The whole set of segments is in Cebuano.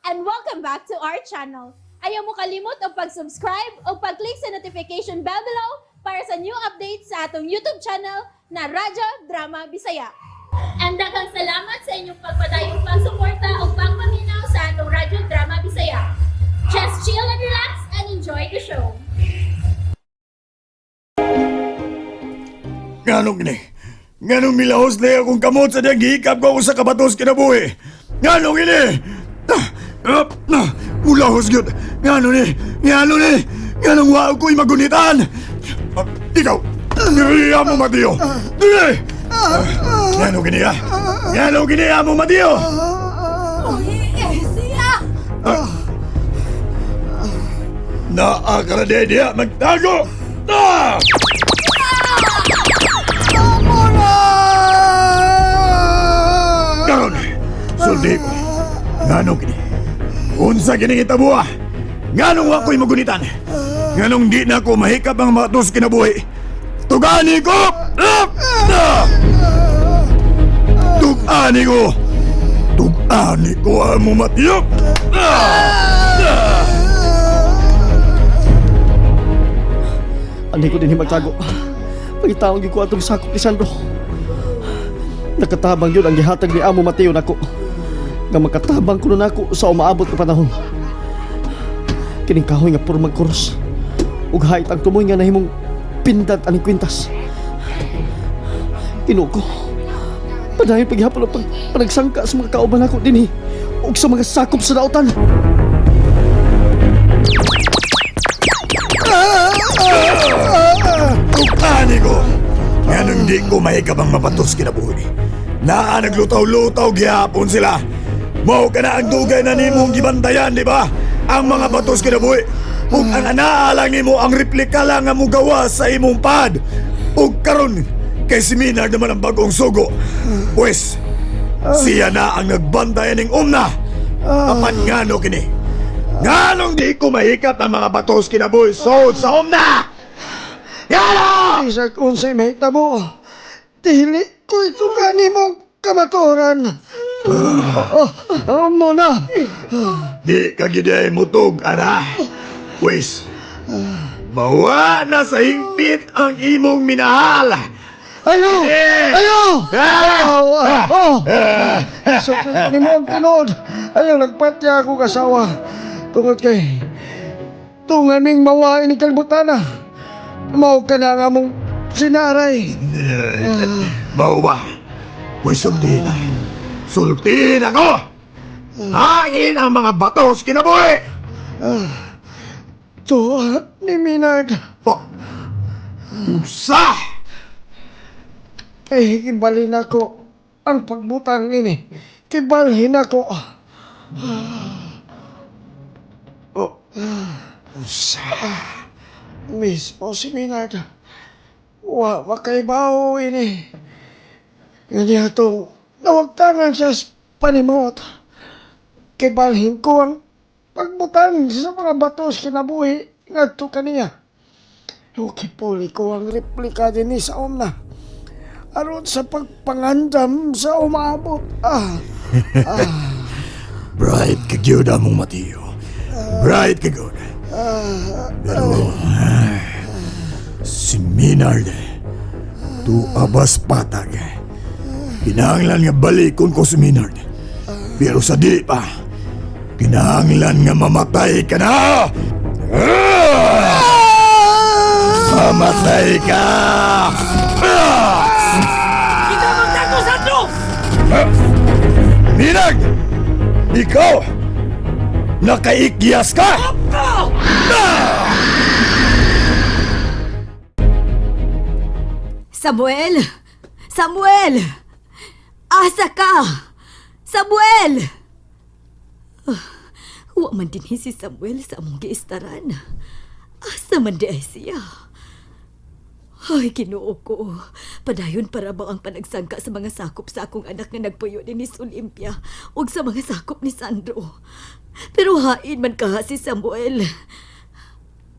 And welcome back to our channel. Ayaw mo kalimot og pag-subscribe o pag-click sa notification bell below para sa new updates sa atong YouTube channel na Radyo Drama Bisaya. And daghang salamat sa inyong pagpadayong pagsuporta o pagpaminaw sa atong Radyo Drama Bisaya. Just chill and relax and enjoy the show. Nganong gini? Nganong milahos na akong kamot sa diyang gihikap ko ako sa kabatos kinabuhi? Nganong gini? Ah, ah, ah, mulahos gyud. Ngano ni? Ngano ni? Nganong wa ko'y magunitan? Ah, ikaw, dili mo Mateo. Dili! Ah, ngano gini ah? Ngano gini amo Mateo? Siya! Naa ka na diya magtago! Ah! Karon, sulti ko. Nganong kini? Unsa kini gitabuha? Nganong wa ko'y magunitan? Nganong di na ko mahikap ang mga tos kinabuhi? Tugani ko! Ah! Ah! Tugani ko! Tugani ko ang mumatiyok! Ah! Ah! Anay ko din magtago. Pagitaon gyud ko atong sakop ni Sandro. Nakatabang yun ang gihatag ni Amo Mateo nako. Nga makatabang kuno nako sa umaabot nga panahon. Kining kahoy nga puro magkuros. Ug hait ang tumoy nga nahimong pindad aning kwintas. Ginoo ko. Padayon paghapon ang panagsangka sa mga kauban nako dinhi ug sa mga sakop sa dautan. Tugani ko! Nganong di ko mahikap ang mapatos kinabuhi. Naa naglutaw-lutaw gihapon sila. Mao ka na ang dugay na nimong gibantayan, di ba? Ang mga batos kinabuhi. Ug ang anaa lang nimo ang replika lang nga mugawa sa imong pad. Ug karon kay si Minard naman ang bagong sugo. Pwes, siya na ang nagbantay ning umna. Apan ngano kini? Nganong di ko mahikap ang mga batos kinabuhi sold sa umna? Ngano! Isang unsay mahitabo. Dili ko ito kanimong kamaturan. Oh, oh, mo na. Di ka giday mutog, ana. Wes, mawa na sa hingpit ang imong minahal. Ayaw! Eh! Ayaw! Ah! Oh, oh. So, nimo ang tinuod. Ayaw, nagpatya ako kasawa. Tungod kay tungan ning mawain ni Kalbutana. Mao ka na nga mong sinaray. Mao ba? Wes, sultiin na. Sultiin ako! Hangin ang mga batos kinabuhi! Tuwa ni Minard. Oh. Usa! Eh, kibalhin ako ang pagbutang ini. Kibalhin ako. Oh. Usa. Mismo si Minard. Wa makaibaw ini. Nga to, nawagtangan siya sa panimot. Kibalhin ko ang pagbutang sa mga batos kinabuhi ngadto kaniya. Okay, puli ko ang replika din sa umna. Aron sa pagpangandam sa umaabot. Ah, Bright ka gyud among Mateo. Bright ka gyud. Pero ah, si Minard tuabas patag. Kinahanglan nga balikon ko si Minard. Pero sa di pa, kinahanglan nga mamatay ka na! Ah! Mamatay ka! Ah! Kita magtago, Sandro! Minard! Ikaw! Nakaikyas ka! Samuel! Samuel! Asa ka? Samuel! Ah, wa man din si Samuel sa among giistaran. Asa man di ay siya? Ay, Ginoo ko. Padayon para ba ang panagsangka sa mga sakop sa akong anak nga nagpuyo din ni Olimpia ug sa mga sakop ni Sandro. Pero hain man kaha si Samuel.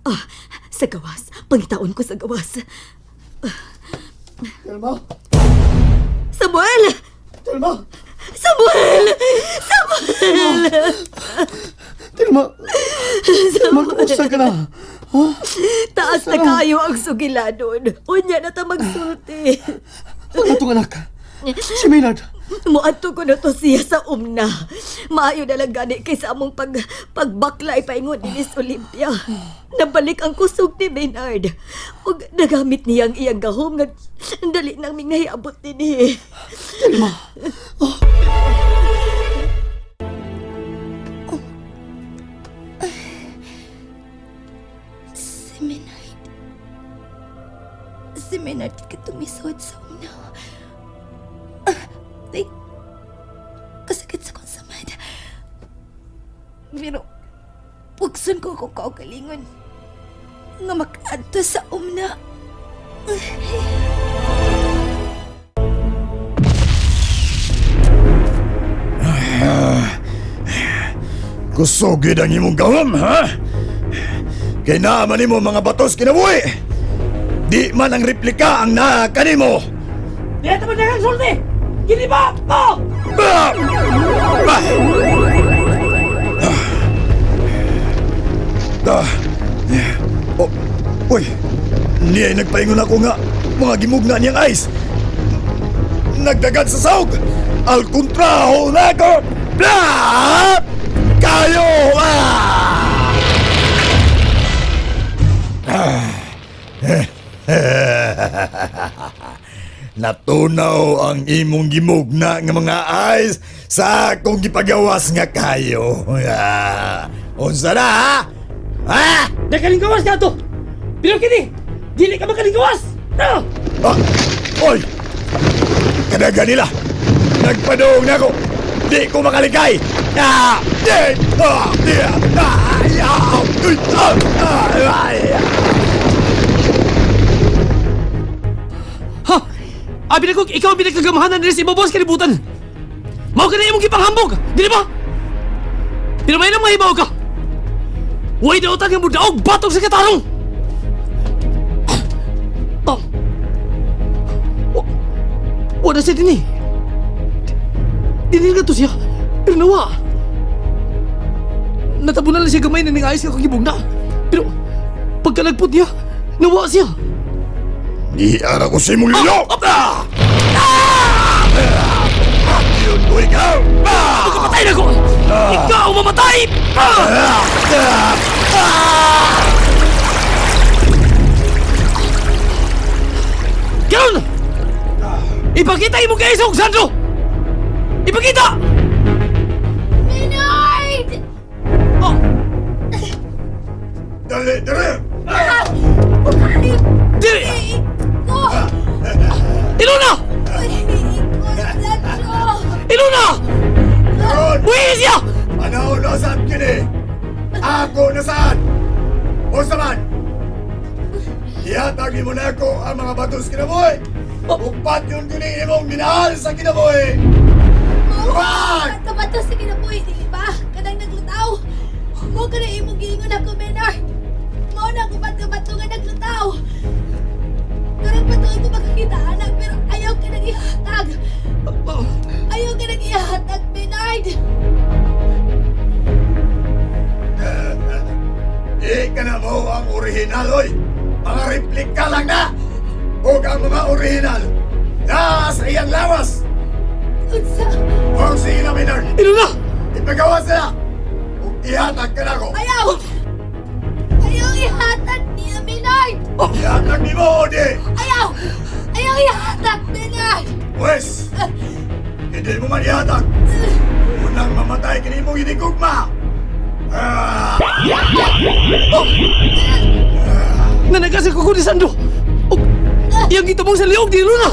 Ah, sa gawas. Pangitaon ko sa gawas. Telma! Samuel! Telma! Samuel! Samuel! Tilma! Tilma, kumusta ka na? Taas na kayo ang sugilanon. Unya na ta magsulti. Ang atong anak. Si Maynard. Muadto ko na to siya sa umna. Maayo na lang gani kaysa among pagbaklay paingon ni Miss Olympia. Nabalik ang kusog ni Maynard. Ug nagamit niya ang iyang gahom nga dali nang mingnahiabot dinhi. Tilma. Si Maynard. Si Maynard katumisod sa una. Ay, kasakit sa kong samad. Pero, pugson ko akong kaugalingon nga makaadto sa umna. Kusog yun ang imong gawam, ha? Kay naaman nimo mga batos kinabuhi. Di man ang replika ang naa kanimo. Diya ta magdagang sulti! Gini ba? Oh! Bah! Bah! Ah. Oh, uy, niya nagpaingon ako nga mga gimugna niyang ice. Nagdagan sa sahog. Al kontraho na ako. Blah! Kayo! Ah! Natunaw ang imong gimugna nga mga eyes sa akong gipagawas nga kayo. Ah, unsa na ha? Ha? Nakalinggawas ka to! Pero kini! Dili ka makalinggawas! Ah! Ah! Oy! Kadaga nila! Nagpadung na ako! Di ko makalikay! Ah! Di! Ah! Di! Ah! Ya! Uy! Ah! Ah! Ay! Ha! Abi na ko, ikaw ang pinagkagamahanan nila sa imong boss kalibutan! Mao ka na imong gipanghambog! Dili ba? Pero may nang mahibaw ka! Huwag dautan nga mudaog batong sa katarong! Oh. Wala siya din eh. Dinil ka to siya. Pero nawa. Natabunan lang siya gamay na nang ayos ka kong na. Pero pagkalagpot niya, nawa siya. Di ara ko sa imong lilo! Ah! Ah! Yun ko ikaw! Ah! Pagkapatay na ko! Ikaw ang mamatay! Ah! Ah! Ah! Ganun! Ipakita mo kay Isog, Sandro! Ipakita! Maynard! Oh, Dali! Dali! dili! Ko! Iluna! Sancho! Iluna! Karon! Buhi siya! Panahon na saan kini? Ako na saan? O sa man? Ihatag mo na ako ang mga batos kinabuhi! Upat yun kini imong minahal sa kinabuhi! Tuwag! Kabato sa kinabuhi, dili ba? Kanang naglutaw. Mo ka na imong giingon ako, Maynard. Mao na ako ba't kabato nga naglutaw. Karon pa tuod ko makakita, anak, pero ayaw ka nang ihatag. Ayaw ka nang ihatag, Maynard. Di ka na mo ang orihinal, oy! Mga replika lang na! Huwag ang mga orihinal! Na sa iyang lawas! Unsa? Huwag sige na, Maynard! Iluna! Ipagawa sila! Ug ihatag ka na ako! Ayaw! Ayaw ihatag niya, Maynard! Ihatag ni mo, o di! Ayaw! Ayaw ihatag, Maynard! Pwes, hindi mo man ihatag! Unang mamatay kini mong hinigugma! Ah! Nanagas ako ni Sandro! Oh, iyang gitumong sa liog ni Iluna!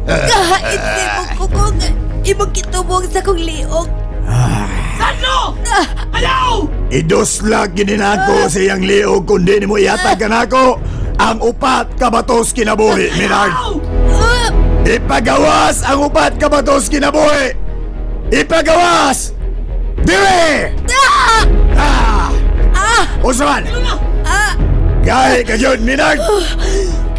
Kahit sa imong kukong, imong kitubong sa kong liog. Sandro! Ayaw! Iduslag gini nako sa iyang liog kundi nimo ihatag kanako ang upat ka batos kinabuhi, Minard. Ayaw! Ipagawas ang upat ka batos kinabuhi. Ipagawas! Dire! Ah! Ah! Usman! Gahi ka yun, Minard!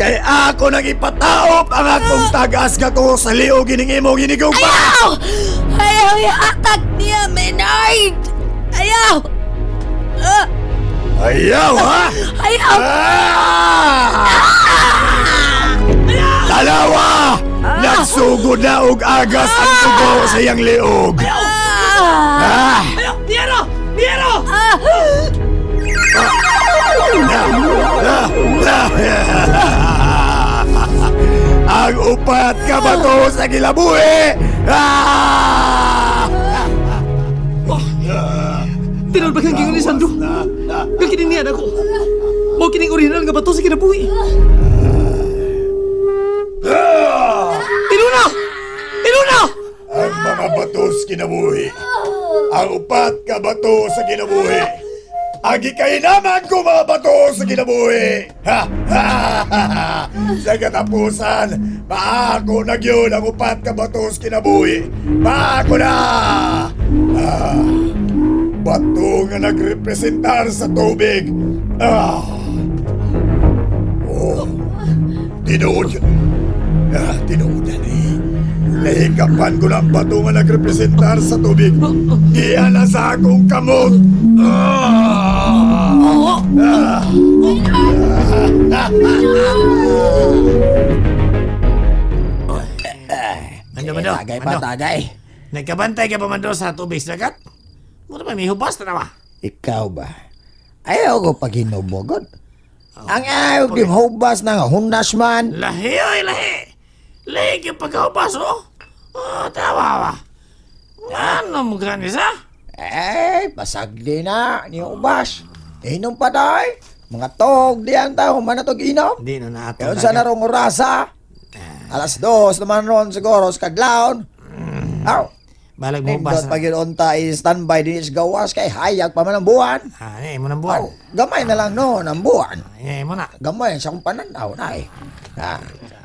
Kay ako nang ipataop ang akong tagas ko sa liog ining imong inigugma! Ayaw! Ayaw ihatag niya, Maynard! Ayaw! Ah, Ayaw, ha? ayaw! Ah! Dalawa! Nagsugod na og agas ang dugo sa iyang liog. Ah! Ah! Ayaw! Niero! Niero! Ah! Ang upat ka bato sa gilabuhi! Ah! Tinuod ba kang gingon ni Sandro? Nga kining niya ako. Mao kining original nga bato sa kinabuhi. Tinuna! Tinuna! Ang mga bato sa kinabuhi. Ang upat ka bato sa kinabuhi. Ang gikainaman ko mga bato sa kinabuhi. Ha! Ha! Ha! Ha! Sa katapusan, maako na gyud ang upat ka bato sa kinabuhi. Maako na! Ah, bato nga nagrepresentar sa tubig. Ah! Oh, tinuod yun. Ah, tinuod na ni. Nahikapan ko na ang bato nga nagrepresentar sa tubig. Diyan na sa akong kamot. Ah! Ah! Mando, mando. Tagay pa, tagay. Nagkabantay ka pa mando sa tubig sa dagat? Mura ba, may hubas na ba? Ikaw ba? Ayaw ko pag hinubogod. Ang ayaw di hubas ng hundas man. Lahi, oy, lahi! Lahi yung pagkahubas, oh! Oh, tawa ba? Ano mo ganis, ha? Eh, pasagli na ni hubas. Inom pa tayo. Mga tog diyan tayo, human na tog inom. Hindi na nato. Kaya sa narong orasa. 2:00 naman ron siguro sa kadlawon. Aw, Balag mo hubas nindot pag yun unta i-standby din is gawas kay hayag pa man ang buwan. Ah, mo ng buwan. Aw, gamay na lang no ang buwan. Ay, mo na. Gamay sa akong pananaw na eh. Ah,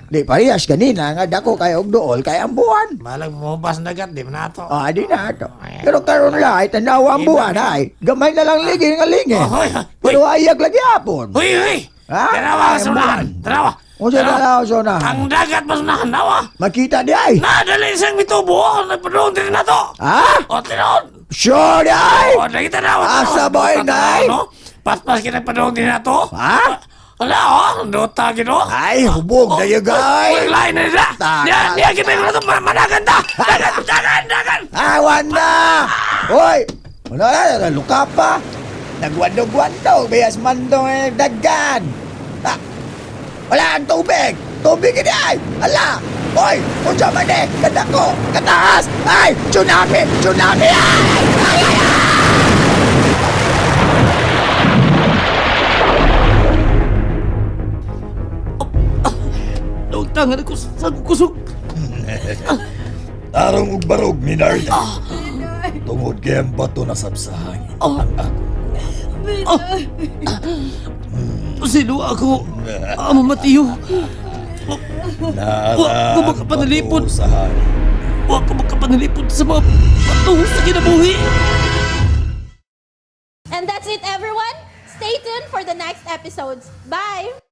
di parehas ganina nga dako kay og duol kay ang buwan. Balag mo hubas ang dagat, di mo na ato. Ah, di na to. Pero karon la ay tanawa ang buwan ay. Gamay na lang ligi nga lingi. Oh, hoy, hoy. Pero ayag lagi hapon. Huy, huy! Ha? Tanawa Ay, sa unahan! Tanawa! Unsa tanawa sa unahan? Ang dagat pa sa unahan, nawa! Makita di ay. Nadali siyang mitubo! Nagpadung din na to! Ha? O, tinon! Sure di ay. O, nakita na! Asa ba yun, ay? No? Paspas kita padung din na to! Ha? Wala, oh! Dota, gino! Ay, hubog na yun, Uy, guy. lain na nila! Tagal. Niya, niya, kita yung na to! Managan ta! Dagan, dagan, dagan! Ah, wanda! Hoy! Ano na, luka pa. Nagwandog-wandog, bias mandong eh, dagan. Ah, wala ang tubig! Tubig ini ay! Ala! Hoy! Unsa man eh! Kadako! Kataas! Ay! Tsunami! Tsunami! Ay! Ay! Ay! Ay! Naugtangan ako sa kusog! Tarong ug barog, Minard. Tungod kay ang bato na sabsahangin. Oh. Oh. Sino ako? Amo Mateo. Nara Wa ko ang makapanalipod. bato sa hangin. Wa ko makapanalipod sa mga bato sa kinabuhi. And that's it, everyone. Stay tuned for the next episodes. Bye!